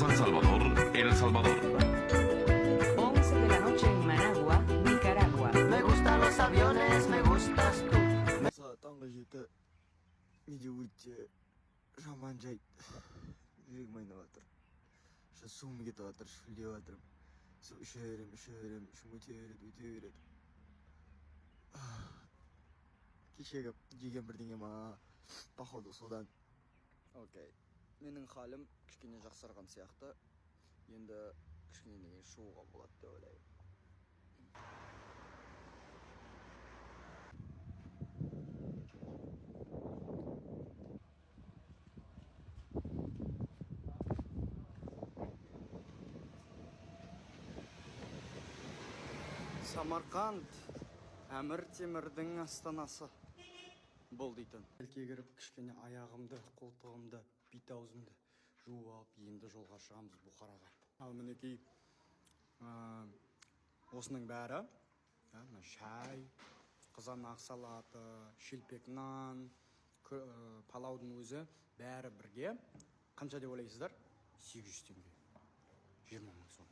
San Salvador, El Salvador. 11 de la noche en Managua, Nicaragua. Me gustan los aviones, me gustas tú. Сағат таңғы 7. Менде өте жаман жайт. Жүрегім айнып жатыр. Суым кетіп жатыр, шөлдеп жатырмын. Су іше беремін, іше беремін, ішім өте береді, өте береді. Кешегі жеген бірдеңе ма, походу содан. Окей. Менің халім кішкене жақсарған сияқты. Енді кішкене деген шығуға болады деп ойлаймын. Самарқанд Әмір Темірдің астанасы бұл дейтін. Елге кіріп кішкене аяғымды, қолтығымды, бет аузымды жуып алып, енді жолға шығамыз Бұхараға. Ал мінекей, осының бәрі, мына шай, қызанақ салаты, шелпек нан, палаудың өзі бәрі бірге. Қанша деп ойлайсыздар? 800 теңге. 20 мың сом.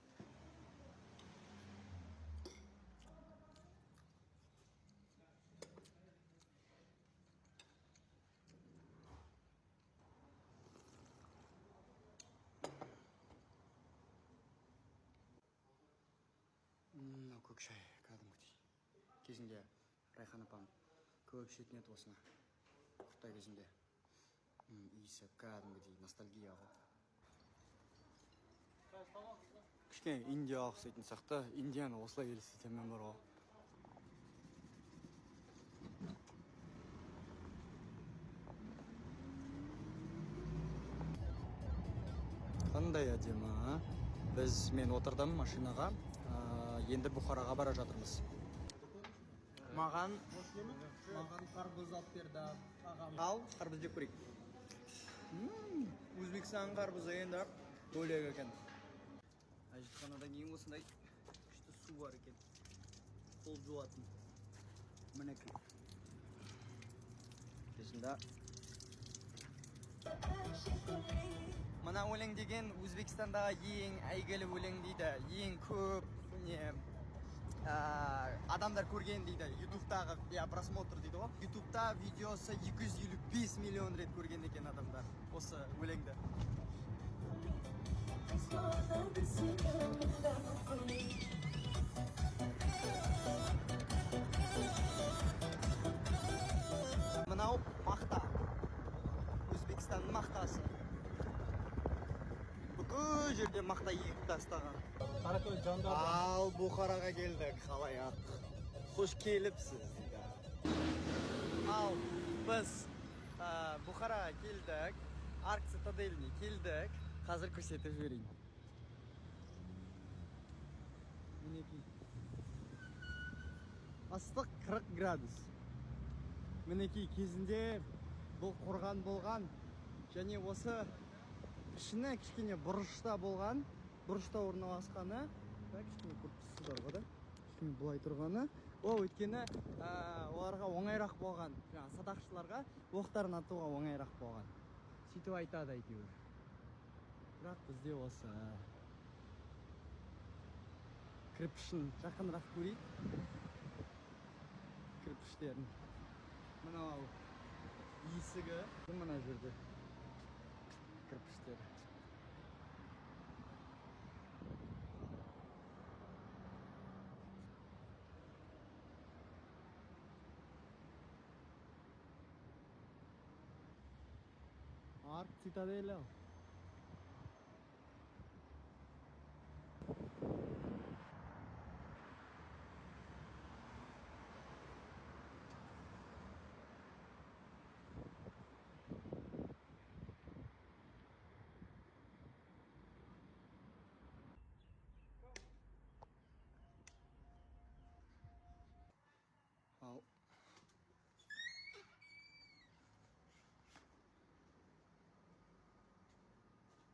Мынау көк шай кәдімгідей. Кезінде Райхан апам көп ішетін еді осыны. Құрттай кезінде. Иісі кәдімгідей ностальгия ғой. Кішкене Индияға ұқсайтын сияқты. Индияны осылай елестетемін бар ғой. Қандай әдемі, а? Мен отырдым машинаға. Енді Бұхараға бара жатырмыз. Маған қарбыз алып берді ағам. Ал, қарбыз жеп көрейік. Өзбекстан қарбызы енді бөлек екен. Әжетханадан кейін осындай күшті су бар екен. Қол жуатын. Мінекей. Кезінде мына өлең деген Өзбекстандағы ең әйгілі өлең дейді. Ең көп адамдар көрген дейді. Ютубтағы, просмотр дейді ғой. Ютубта видеосы 255 миллион рет көрген екен адамдар осы өлеңді. Мынау мақта. Өзбекстанның мақтасы. Бүкіл жерде мақта егіп тастаған. Ал Бұхараға келдік, халаяқ. Қош келіпсіз дейді. Ал біз Бұхараға келдік, Арк цитаделіне келдік. Қазір көрсетіп жіберейін. Мінекей. Ыстық 40 градус. Мінекей, кезінде бұл қорған болған және осы ішіне кішкене бұрышта болған, бұрышта орналасқаны, да, кішкене көріп тұрсыздар ғой, да? Кішкене былай тұрғаны. Ол өйткені, оларға оңайырақ болған, жаңағы садақшыларға оқтарын атуға оңайырақ болған. Сөйтіп айтады әйтеуір. Бірақ бізде осы кірпішін жақынырақ көрейік. Кірпіштерін. Мынау есігі, мына жерде кірпіштер. Арк цитаделі. Ал.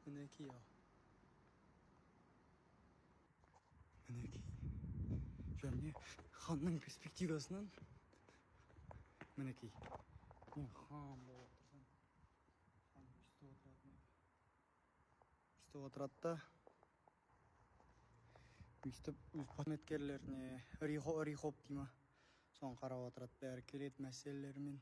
Мінекей ал. Мінекей. Және ханның перспективасынан мінекей. Мен хан болып отырсам, хан өйстіп отыратын еді. Өйстіп отырады да, өйстіп өз қызметкерлеріне рихоп дей ма, соны қарап отырады, бәрі келеді мәселелерімен.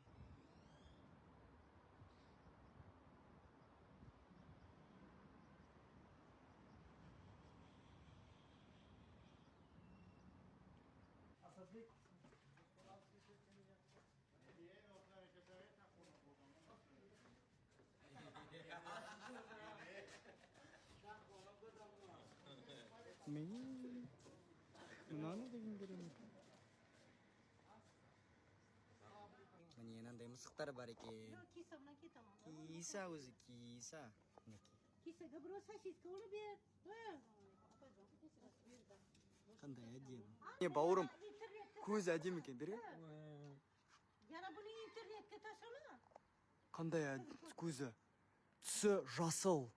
Мен мынаны деген керемет. Міне, мынандай мысықтар бар екен. Kisa мынакей тамам. Киса өзі, киса. Мінекей. Kisaga birov sosiska olib ber. Қандай әдемі. Не, бауырым, көзі әдемі екен, бері. Yana buni internetga tashlama. Қандай көзі? Түсі жасыл.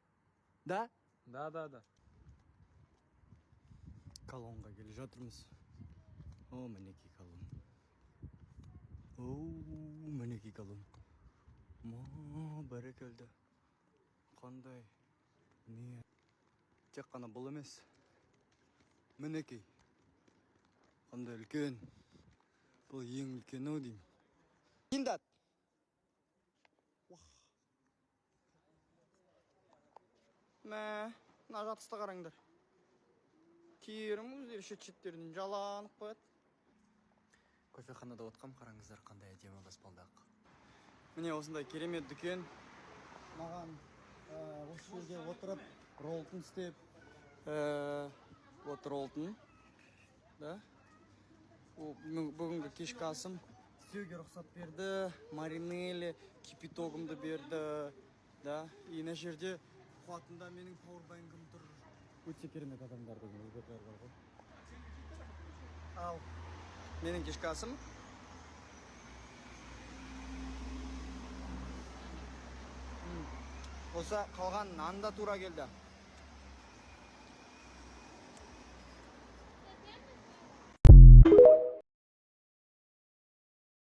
Да? Да. Колонға келе жатырмыз. О, мінекей колон. О, мінекей колон. Ма, бәрекелді. Қандай не? Тек қана бұл емес. Мінекей. Қандай үлкен. Бұл ең үлкені ау деймін. Индат. Уах. Мә, мына жатысты қараңдар. Терім өздері шет шеттерінен жаланып қояды. Кофеханада отқам, қараңыздар, қандай әдемі баспалдақ. Міне, осындай керемет дүкен. Маған осы жерде отырып роллтон істеп, вот роллтон, да? О, бүгінгі кешкі асым істеуге рұқсат берді, маринелли, кипятогымды берді, да? И мына жерде қуатында менің пауэрбанкім тұр. Өте керемет адамдар деген өзбектер бар ғой. Ал, менің кешкі асым. Осы қалған нан да тура келді.